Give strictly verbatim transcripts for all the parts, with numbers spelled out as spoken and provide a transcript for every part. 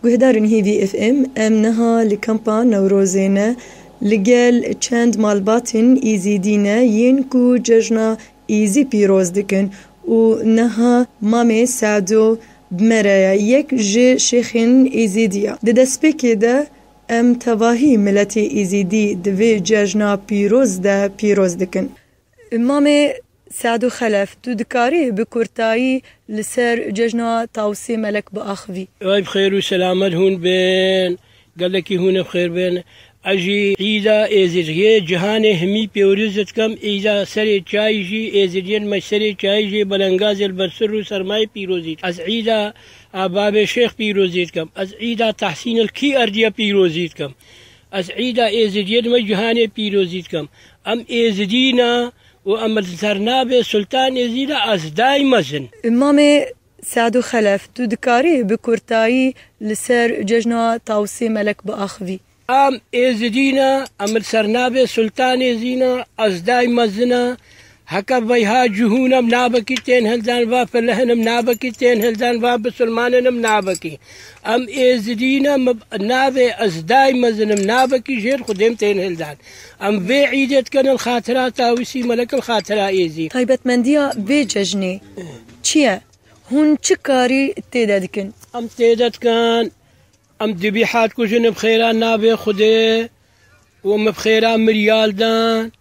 Guhdarên Hêvî F M, em niha li kampa Newrozê ne, li gel çend malbatên Êzidî ne yên ku cejna Êzî pîroz dikin û niha Mamê Sado bi me re ye, yek ji şêxên Êzidî ye. Di destpêkê de em tevahî miletê Êzidî di vê cejna pîroz de pîroz dikin. Mamê Sado Xelef, tu dikarî bi kurtayî li ser cejna Tawusê Melek biaxivî? Ay bi xêr û selamet hûn bên, gelekî hûn ê bi xêr bên. Ez jî îda Êzidiyê cihanê himî pêwriz dikim, îda serê çayî jî, Êzidiyên me serê çayî jî belengazê li ber sir û sermayê pîrozî dikim. Ez îda a babê şêx pîrozî dikim. Ez îda Tehsîn el Kî Erdiye pîrozî dikim. Ez îda Êzidiyên me cihanê pîrozî dikim. Em Êzidî ne û em li ser navê Sultan Êzî de ez daîm mezin. Mamê Sado Xelef, tu dikarî bi kurtayî li ser cejna Tawusê Melek biaxivî? Em Êzidî ne, em li ser navê Sultan Êzî ne, ez daîm mezin e. Heke veyha cihûn em navekî tên hildan, va filihin em navekî tên hildan, va bisilmanin em navekî. Em Êzidî ne, me navê ez daîm mezin im, navekî jêr Xwedê em tên hildan. Em vê îdê dikin li xatira Tawusî Melek, li xatira Êzî. Taybetmendiya vê cejnê çi ye? Hûn çi karî tê de dikin? Em tê de dikin, em dibîha dikujin bi xêra navê Xwedê û em bi xêra miriyal dan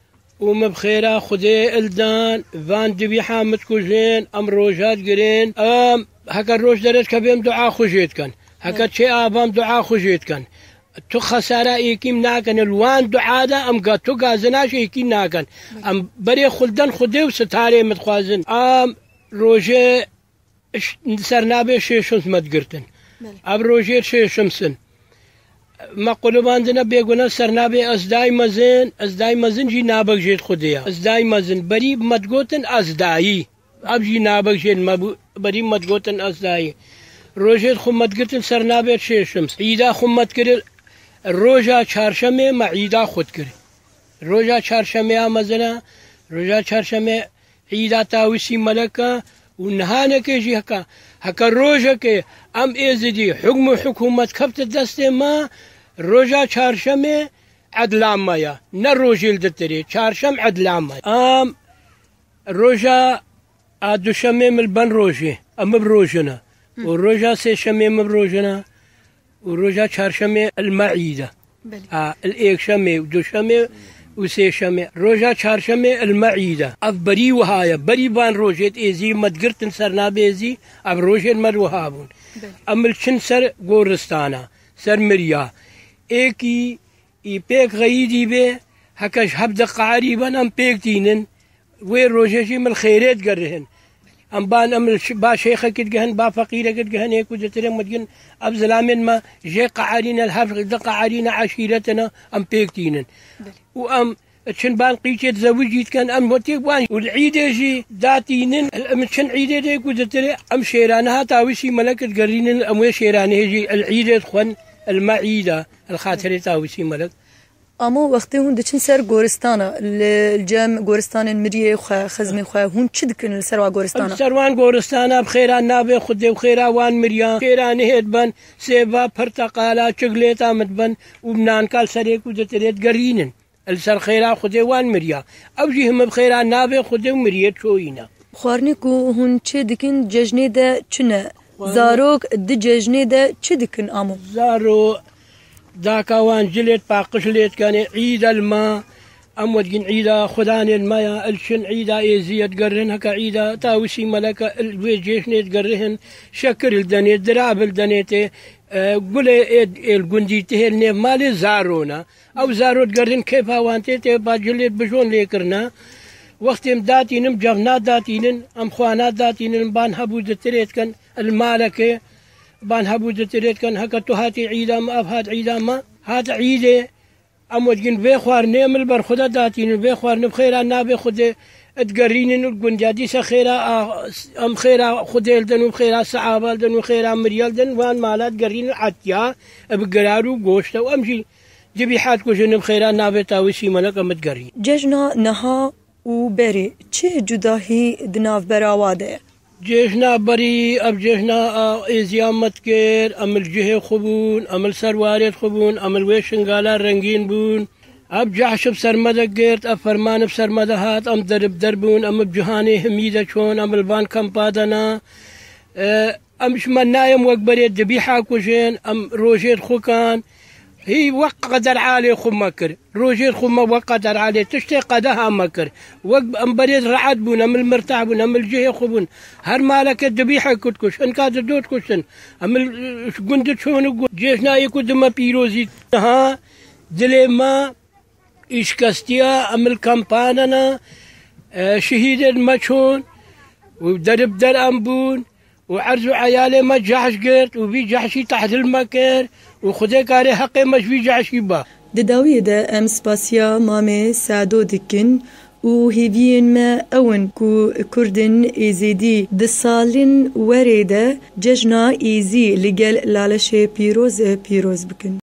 û em bi xêra Xwedê il dan. Van dibîha em dikujin, em roja digirin. Em heke roj dere dikeve em dua xwe jê dikin. Heke çê ava em dua xwe jê dikin. Tu xesara êkî em nakin. Li wan dua de em ga tu gazina ji êkî nakin. Em berê xwe didin Xwedê û sitarê em dixwazin. Em rojê ş-, ser navê şêşims me digirtin. Belê. Ev rojê şêşims in. Me qulibandine bêguna ser navê ez daîm mezin, ez daîm mezin jî navek jê Xwedê ye. Ez daîm mezin. Berî me digotin ez dayî. Ev jî navek jê me bû. Berî me digotin ez dayî. Rojê xwe me digirtin ser navê şêşims. Îda xwe me dikir, roja çarşemê me îda xwe dikir. Roja çarşemê ya mezin e, roja çarşemê Îda Tawusî Melek e û nihanekê jî heke, heke rojekê em Êzidî hukm û hikûmet kefte destê me, roja çarşemê edla me ye. Ne rojê li ditirê, çarşem edla me ye. Em roja a duşemê min li ben rojê, em bi rojine. Û roja sêşemê min bi rojine. Û roja çarşemê il me îd e. Belê. A, il êkşemê û duşemê û sêşemê. Roja çarşemê il me îd e. Ev berî wiha ye. Berî van rojêt êzî me digirtin ser navê êzî, ev rojên me wiha bûn. Belê. Em il çin ser goristana, ser miriya. Êkî î pêk xeyîdî bê, heke ji hev de qarî ben em pêk tînin. Wê rojê jî min xêrê digerihin. Em ban em li ş-, ba şêxekî digihin, ba feqîrekî digihin, ê ku ditirê min digin, ev zilamên me jê qeherîne, li hev di qeherîne eşîretine, em pêk tînin. Belê. Û em çin ban qîçê dizewicî dikin, em wetî wan û li îdê jî datînin, em çin îdê dê ku ditirê, em şêrane ha Tawîsî Melek digerînin, em wê şêraneyê jî li îdê dixwin, li me îd e, li xatirê Tawîsî Melek. Amo wextê hûn diçin ser goristana, li cem goristanên miriyê xwe, xizmê xwe, hûn çi dikin li ser wa goristana? Em ser wan goristana bi xêra navê Xwedê û xêra wan miriyan, xêra nihêt ben, sêva, pirteqala, çiglêta min ben û nanka li serê ku ditirê digerînin. Li ser xêra Xwedê wan miriya. Ew jî hime bi xêra navê Xwedê û miriyê çoyîne. Xwarinê ku hûn çê dikin cejnê de çi ne? Zarok di cejnê de çi dikin amo? Zaro daka wan cilêt paqij lê dikanê îd el ma. Em wedgin îda xudanên me ya, el çin îda êziyet gerin, heke îda Tawîsî Meleke el wê cêşnê digerihin, şekir il denê, dirab il denê tê, e, gulê ê, ê gundî tihêl nêv malê zaro ne. Ew zaro digerin kêfa wan tê, tê ba cilêt bijon lê kirine. Wextê em datînin, cevna datînin, em xwana datînin, ban hebû ditirê dikin, li malekê, ban hebû ditirê dikin, heke tu hatî îda me, ev hat îda me, hat îdê, em wet gin vê xwarinê em li ber xwe de datînin, vê xwarinê bi xêra navê Xwedê digerînin û gundiya dîsa xêra a, em xêra Xwedê li din û xêra sehaba li din û xêra miriya li din, wan mala digerînin etiya, bi girar û goşte û em jî Cibîhat ku jinim xêra navê Tawîsî Melek em digerî. Cejna niha û berê çi cudahî di navbera wa de ye? Cêhna berî, ev cêhna a êziya me dikir, em li cihê xwe bûn, em li ser warê xwe bûn, em li wê şingala rengîn bûn. Ev cehş bi ser me de girt, ev ferman bi ser me de hat, em deribder bûn, em bi cihanê himî de çûn, em li van kampa de ne. E, em ji me nayêm wek berê dibîha kujin, em rojê xwe kan. Hî wek qeder alê xwe me kir. Rojê xwe me wek qeder alê tiştê qedeha me kir. Wek em berê rehet bûn, em li mirtah bûn, em li cihê xwe bûn. Her maleke dibîhe kut kuş, hinka di dot kuştin. Em li, ji gund çûn û gu-, cêhnayê ku di me pîrozî. Niha dilê me îşkestiya, em li kampana ne, e, şehîdên me çûn û deribder em bûn. û erz û eyalê me cehş girt û vî cehşî tehdil me kir û Xwedê karê heqê me ji vî cehşî ba. Di dawiyê de em spasiya Mamê Sado dikin û hêviyên me ew in ku Kurdên Êzidî di salên werê de cejna Êzî li gel Laleşê Pîroz pîroz bikin.